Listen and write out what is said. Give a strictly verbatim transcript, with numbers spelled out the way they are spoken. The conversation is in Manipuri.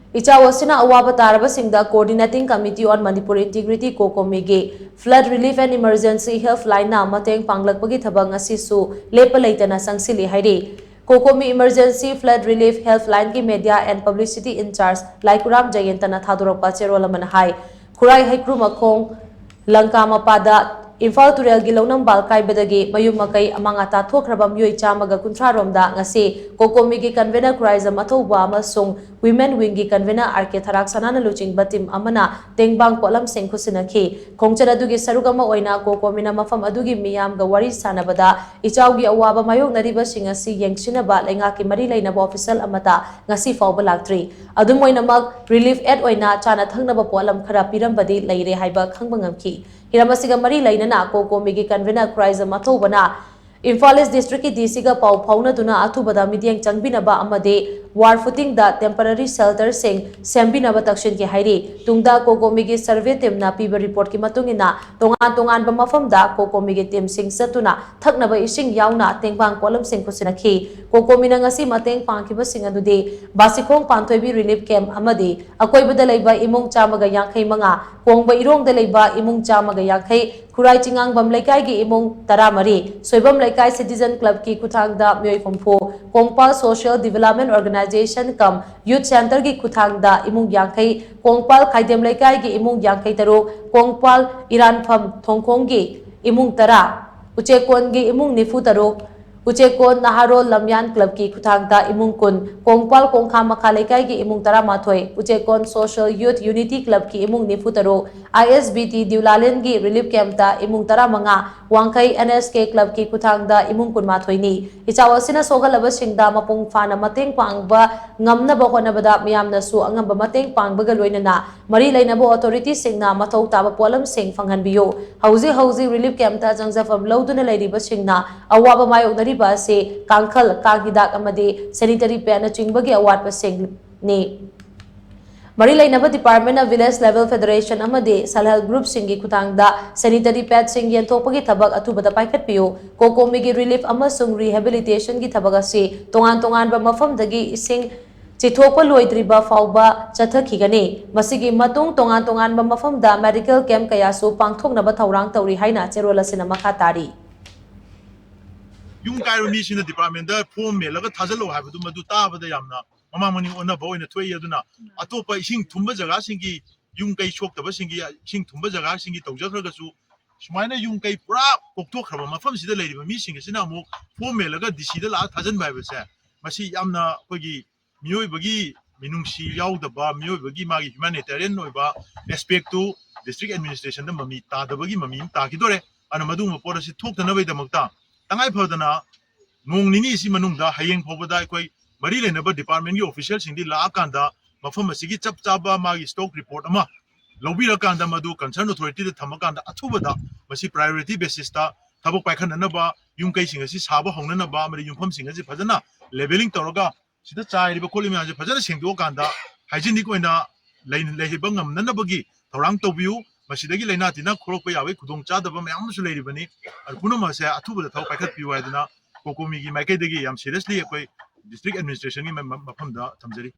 ꯏꯆꯥꯎ ꯑꯁꯤꯅ ꯑꯋꯥꯕ ꯇꯥꯔꯕꯁꯤꯡꯗ Coordinating Committee on Manipur Integrity, COCOMI ꯒꯤ Flood Relief and Emergency Helpline ꯅ ꯃꯇꯦꯡ ꯄꯥꯡꯂꯛꯄꯒꯤ ꯊꯕꯛ ꯉꯁꯤꯁꯨ ꯂꯦꯞꯄ ꯂꯩꯇꯅ ꯆꯪꯁꯤꯜꯂꯤ ꯍꯥꯏꯔꯤ꯫ COCOMI Emergency Flood Relief Helpline ꯒꯤ Media and Publicity in Charge ꯂꯥꯏꯀꯨꯔꯥꯝ ꯖꯌꯦꯟꯇꯅ ꯊꯥꯗꯣꯔꯛꯄ ꯆꯦꯔꯣꯜ ꯑꯃꯅ ꯍꯥꯏ, ꯈꯨꯔꯥꯏ ꯍꯩꯀ꯭ꯔꯨ ꯃꯈꯣꯡ ꯂꯪꯀꯥ ꯃꯄꯥꯗ ꯏꯝꯐꯥꯜ ꯇꯨꯔꯦꯜꯒꯤ ꯂꯧꯅꯝꯕꯥꯜ ꯀꯥꯏꯕꯗꯒꯤ ꯃꯌꯨꯝ ꯃꯀꯩ ꯑꯃꯥꯡ ꯑꯇꯥ ꯊꯣꯛꯈ꯭ꯔꯕ ꯃꯤꯑꯣꯏ ꯆꯥꯝꯃꯒ ꯀꯨꯟꯊ꯭ꯔꯥ ꯔꯣꯝꯗ ꯉꯁꯤ COCOMI ꯒꯤ convener ꯈꯨꯔꯥꯏꯖꯝ ꯑꯊꯧꯕ ꯑꯃꯁꯨꯡ Women Wing ꯒꯤ convener ꯑꯥꯔ ꯀꯦ ꯊꯔꯥꯛ ꯁꯅꯥꯅ ꯂꯨꯆꯤꯡꯕ team ꯑꯃꯅ ꯇꯦꯡꯕꯥꯡ ꯄꯣꯠꯂꯝꯁꯤꯡ ꯈꯨꯠꯁꯤꯟꯅꯈꯤ꯫ ꯈꯣꯡꯆꯠ ꯑꯗꯨꯒꯤ ꯁꯔꯨꯛ ꯑꯃ ꯑꯣꯏꯅ COCOMI ꯅ ꯃꯐꯝ ꯑꯗꯨꯒꯤ ꯃꯤꯌꯥꯝꯒ ꯋꯥꯔꯤ ꯁꯥꯟꯅꯕꯗ ꯏꯆꯥꯎꯒꯤ ꯑꯋꯥꯕ ꯃꯥꯌꯣꯛꯅꯔꯤꯕꯁꯤꯡ ꯑꯁꯤ ꯌꯦꯡꯁꯤꯟꯅꯕ ꯂꯩꯉꯥꯛꯀꯤ ꯃꯔꯤ ꯂꯩꯅꯕ official ꯑꯃꯠꯇ ꯉꯁꯤ ꯐꯥꯎꯕ ꯂꯥꯛꯇ꯭ꯔꯤ꯫ ꯑꯗꯨꯝ ꯑꯣꯏꯅꯃꯛ, relief aid ꯑꯣꯏꯅ ꯆꯥꯅ ꯊꯛꯅꯕ ꯄꯣꯠꯂꯝ ꯈꯔ ꯄꯤꯔꯝꯕꯗꯤ ꯂꯩꯔꯦ ꯍꯥꯏꯕ ꯈꯪꯕ ꯉꯝꯈꯤ꯫ ꯍꯤꯔꯝ ꯑꯁꯤꯒ ꯃꯔꯤ ꯂꯩꯅꯅ COCOMI ꯒꯤ convener Khuraijam ꯑꯊꯧꯕꯅ Imphal East District ꯀꯤ DC ꯒ ꯄꯥꯎ ꯐꯥꯎꯅꯗꯨꯅ ꯑꯊꯨꯕꯗ ꯃꯤꯠꯌꯦꯡ ꯆꯪꯕꯤꯅꯕ ꯑꯃꯗꯤ war footing ꯗ temporary shelter ꯁꯤꯡ ꯁꯦꯝꯕꯤꯅꯕ ꯇꯛꯁꯤꯟꯈꯤ ꯍꯥꯏꯔꯤ꯫ ꯇꯨꯡꯗ COCOMI ꯒꯤ survey team ꯅ ꯄꯤꯕ report ꯀꯤ ꯃꯇꯨꯡ ꯏꯟꯅ ꯇꯣꯉꯥꯟ ꯇꯣꯉꯥꯟꯕ ꯃꯐꯝꯗ COCOMI ꯒꯤ team ꯁꯤꯡ ꯆꯠꯇꯨꯅ ꯊꯛꯅꯕ ꯏꯁꯤꯡ ꯌꯥꯎꯅ ꯇꯦꯡꯕꯥꯡ ꯄꯣꯠꯂꯝꯁꯤꯡ ꯈꯨꯠꯁꯤꯟꯅꯈꯤ꯫ COCOMI ꯅ ꯉꯁꯤ ꯃꯇꯦꯡ ꯄꯥꯡꯈꯤꯕꯁꯤꯡ ꯑꯗꯨꯗꯤ ꯕꯥꯁꯤꯈꯣꯡ ꯄꯥꯟꯊꯣꯏꯕꯤ relief camp ꯑꯃꯗꯤ ꯑꯀꯣꯏꯕꯗ ꯂꯩꯕ ꯏꯃꯨꯡ ꯆꯥꯝꯃꯒ ꯌꯥꯡꯈꯩ ꯃꯉꯥ, ꯀꯣꯡꯕ ꯏꯔꯣꯡꯗ ꯂꯩꯕ ꯏꯃꯨꯡ ꯆꯥꯝꯃꯒ ꯌꯥꯡꯈꯩ, ꯈꯨꯔꯥꯏ ꯆꯤꯉꯥꯡꯕꯝ ꯂꯩꯀꯥꯏꯒꯤ ꯏꯃꯨꯡ ꯇꯔꯥꯃꯔꯤ, ꯁꯣꯏꯕꯝ ꯂꯩꯀꯥꯏ citizen club ꯀꯤ ꯈꯨꯠꯊꯥꯡꯗ ꯃꯤꯑꯣꯏ ꯍꯨꯝꯐꯨ, Kongpal Social Development Organization cum Youth Centre ꯒꯤ ꯈꯨꯠꯊꯥꯡꯗ ꯏꯃꯨꯡ ꯌꯥꯡꯈꯩ, ꯀꯣꯡꯄꯥꯜ ꯈꯥꯏꯗꯦꯝ ꯂꯩꯀꯥꯏꯒꯤ ꯏꯃꯨꯡ ꯌꯥꯡꯈꯩ ꯇꯔꯨꯛ, ꯀꯣꯡꯄꯥꯜ ꯏꯔꯥꯟꯐꯝ ꯊꯣꯡꯈꯣꯡꯒꯤ ꯏꯃꯨꯡ ꯇꯔꯥ, ꯎꯆꯦꯛꯀꯣꯟꯒꯤ ꯏꯃꯨꯡ ꯅꯤꯐꯨ ꯇꯔꯨꯛ, ꯎꯆꯦꯛꯀꯣꯟ ꯅꯍꯥꯔꯣꯜ ꯂꯝꯌꯥꯟ club ꯀꯤ ꯈꯨꯠꯊꯥꯡꯗ ꯏꯃꯨꯡ ꯀꯨꯟ, ꯀꯣꯡꯄꯥꯜ ꯀꯣꯡꯈꯥ ꯃꯈꯥ ꯂꯩꯀꯥꯏꯒꯤ ꯏꯃꯨꯡ ꯇꯔꯥꯃꯥꯊꯣꯏ, ꯎꯆꯦꯛꯀꯣꯟ Social Youth Unity Club ꯀꯤ ꯏꯃꯨꯡ ꯅꯤꯐꯨ ꯇꯔꯨꯛ, ISBT ꯗ꯭ꯌꯨꯂꯥꯂꯦꯟꯒꯤ relief camp ꯇ ꯏꯃꯨꯡ ꯇꯔꯥꯃꯉꯥ, ꯋꯥꯡꯈꯩ NSK club ꯀꯤ ꯈꯨꯠꯊꯥꯡꯗ ꯏꯃꯨꯡ ꯀꯨꯟꯃꯥꯊꯣꯏꯅꯤ꯫ ꯏꯆꯥꯎ ꯑꯁꯤꯅ ꯁꯣꯛꯍꯜꯂꯕꯁꯤꯡꯗ ꯃꯄꯨꯡ ꯐꯥꯅ ꯃꯇꯦꯡ ꯄꯥꯡꯕ ꯉꯝꯅꯕ ꯍꯣꯠꯅꯕꯗ ꯃꯤꯌꯥꯝꯅꯁꯨ ꯑꯉꯝꯕ ꯃꯇꯦꯡ ꯄꯥꯡꯕꯒ ꯂꯣꯏꯅꯅ ꯃꯔꯤ ꯂꯩꯅꯕ authority ꯁꯤꯡꯅ ꯃꯊꯧ ꯇꯥꯕ ꯄꯣꯠꯂꯝꯁꯤꯡ ꯐꯪꯍꯟꯕꯤꯌꯨ꯫ ꯍꯧꯖꯤꯛ ꯍꯧꯖꯤꯛ relief camp ꯇ ꯆꯪꯖꯐꯝ ꯂꯧꯗꯨꯅ ꯂꯩꯔꯤꯕꯁꯤꯡꯅ ꯑꯋꯥꯕ ꯃꯥꯌꯣꯛꯅꯔꯤꯕ ꯑꯁꯤ ꯀꯥꯡꯈꯜ, ꯀꯥꯡ ꯍꯤꯗꯥꯛ ꯑꯃꯗꯤ sanitary pad ꯅꯆꯤꯡꯕꯒꯤ ꯑꯋꯥꯠꯄꯁꯤꯡꯅꯤ꯫ ꯃꯔꯤ ꯂꯩꯅꯕ department ꯅ village level federation ꯑꯃꯗꯤ self help group ꯁꯤꯡꯒꯤ ꯈꯨꯠꯊꯥꯡꯗ sanitary pad ꯁꯤꯡ ꯌꯦꯟꯊꯣꯛꯄꯒꯤ ꯊꯕꯛ ꯑꯊꯨꯕꯗ ꯄꯥꯏꯈꯠꯄꯤꯌꯨ꯫ COCOMI ꯒꯤ relief ꯑꯃꯁꯨꯡ rehabilitation ꯒꯤ ꯊꯕꯛ ꯑꯁꯤ ꯇꯣꯉꯥꯟ ꯇꯣꯉꯥꯟꯕ ꯃꯐꯝꯗꯒꯤ ꯏꯁꯤꯡ ꯆꯤꯊꯣꯛꯄ ꯂꯣꯏꯗ꯭ꯔꯤꯕ ꯐꯥꯎꯕ ꯆꯠꯊꯈꯤꯒꯅꯤ꯫ ꯃꯁꯤꯒꯤ ꯃꯇꯨꯡ ꯇꯣꯉꯥꯟ ꯇꯣꯉꯥꯟꯕ ꯃꯐꯝꯗ medical camp ꯀꯌꯥꯁꯨ ꯄꯥꯡꯊꯣꯛꯅꯕ ꯊꯧꯔꯥꯡ ꯇꯧꯔꯤ ꯍꯥꯏꯅ ꯆꯦꯔꯣꯜ ꯑꯁꯤꯅ ꯃꯈꯥ ꯇꯥꯔꯤ꯫ ꯌꯨꯝ ꯀꯥꯏꯔꯕ ꯃꯤꯁꯤꯡꯅ departmentꯗ form ꯃꯦꯜꯂꯒ ꯊꯥꯖꯤꯜꯂꯛꯑꯣ ꯍꯥꯏꯕꯗꯨ ꯃꯗꯨ ꯇꯥꯕꯗ ꯌꯥꯝꯅ ꯃꯃꯥꯡ ꯃꯅꯤꯡ ꯑꯣꯟꯅꯕ ꯑꯣꯏꯅ ꯊꯣꯛꯏ꯫ ꯑꯗꯨꯅ ꯑꯇꯣꯞꯄ ꯏꯁꯤꯡ ꯊꯨꯝꯕ ꯖꯒꯥꯁꯤꯡꯒꯤ, ꯌꯨꯝ ꯀꯩ ꯁꯣꯛꯇꯕꯁꯤꯡꯒꯤ, ꯏꯁꯤꯡ ꯊꯨꯝꯕ ꯖꯒꯥꯁꯤꯡꯒꯤ ꯇꯧꯖꯈ꯭ꯔꯒꯁꯨ, ꯁꯨꯃꯥꯏꯅ ꯌꯨꯝ ꯀꯩ ꯄꯨꯔꯥ ꯀꯣꯛꯊꯣꯛꯈ꯭ꯔꯕ ꯃꯐꯝꯁꯤꯗ ꯂꯩꯔꯤꯕ ꯃꯤꯁꯤꯡ ꯑꯁꯤꯅ ꯑꯃꯨꯛ form ꯃꯦꯜꯂꯒ DCꯗ ꯂꯥꯛꯑ ꯊꯥꯖꯤꯟꯕ ꯍꯥꯏꯕꯁꯦ, ꯃꯁꯤ ꯌꯥꯝꯅ ꯑꯩꯈꯣꯏꯒꯤ ꯃꯤꯑꯣꯏꯕꯒꯤ ꯃꯤꯅꯨꯡꯁꯤ ꯌꯥꯎꯗꯕ, ꯃꯤꯑꯣꯏꯕꯒꯤ ꯃꯥꯒꯤ humanitarian ꯑꯣꯏꯕ aspectꯇꯨ district administrationꯗ ꯃꯃꯤ ꯇꯥꯗꯕꯒꯤ ꯃꯃꯤ ꯑꯃ ꯇꯥꯈꯤꯗꯣꯔꯦ꯫ ꯑꯗꯨꯅ ꯃꯗꯨꯒꯨꯝꯕ ꯄꯣꯠ ꯑꯁꯤ ꯊꯣꯛꯇꯅꯕꯒꯤꯗꯃꯛꯇ ꯇꯉꯥꯏ ꯐꯗꯅ ꯅꯣꯡ ꯅꯤꯅꯤ ꯑꯁꯤ ꯃꯅꯨꯡꯗ, ꯍꯌꯦꯡ ꯐꯥꯎꯕꯗ ꯑꯩꯈꯣꯏ ꯃꯔꯤ ꯂꯩꯅꯕ departmentꯀꯤ officialꯁꯤꯡꯗꯤ ꯂꯥꯛꯑꯀꯥꯟꯗ ꯃꯐꯝ ꯑꯁꯤꯒꯤ ꯆꯞ ꯆꯥꯕ ꯃꯥꯒꯤ stock report ꯑꯃ ꯂꯧꯕꯤꯔꯀꯥꯟꯗ, ꯃꯗꯨ concern authorityꯗ ꯊꯝꯃꯀꯥꯟꯗ ꯑꯊꯨꯕꯗ ꯃꯁꯤ priority basisꯇ ꯊꯕꯛ ꯄꯥꯏꯈꯠꯅꯅꯕ, ꯌꯨꯝ ꯀꯩꯁꯤꯡ ꯑꯁꯤ ꯁꯥꯕ ꯍꯧꯅꯅꯕ ꯑꯃꯗꯤ ꯌꯨꯝꯐꯝꯁꯤꯡ ꯑꯁꯤ ꯐꯖꯅ levelling ꯇꯧꯔꯒ ꯁꯤꯗ ꯆꯥꯏꯔꯤꯕ ꯈꯣꯠꯂꯤꯕ ꯃꯌꯥꯝꯁꯦ ꯐꯖꯅ ꯁꯦꯡꯗꯣꯛꯑꯀꯥꯟꯗ hygienic ꯑꯣꯏꯅ ꯂꯩ-, ꯂꯩꯍꯟꯕ ꯉꯝꯅꯅꯕꯒꯤ ꯊꯧꯔꯥꯡ ꯇꯧꯕꯤꯌꯨ꯫ ꯃꯁꯤꯗꯒꯤ ꯂꯥꯏꯅꯥ ꯇꯤꯟꯅ ꯊꯣꯛꯂꯛꯄ ꯌꯥꯕꯒꯤ ꯈꯨꯗꯣꯡꯆꯥꯗꯕ ꯃꯌꯥꯝ ꯑꯃꯁꯨ ꯂꯩꯔꯤꯕꯅꯤ꯫ ꯑꯗꯨ ꯄꯨꯝꯅꯃꯛ ꯑꯁꯦ ꯑꯊꯨꯕꯗ ꯊꯕꯛ ꯄꯥꯏꯈꯠꯄꯤꯌꯨ ꯍꯥꯏꯗꯨꯅ COCOMIꯒꯤ ꯃꯥꯏꯀꯩꯗꯒꯤ ꯌꯥꯝ seriously ꯑꯩꯈꯣꯏ district administrationꯒꯤ ꯃ-, ꯃ-, ꯃꯐꯝꯗ ꯊꯝꯖꯔꯤ꯫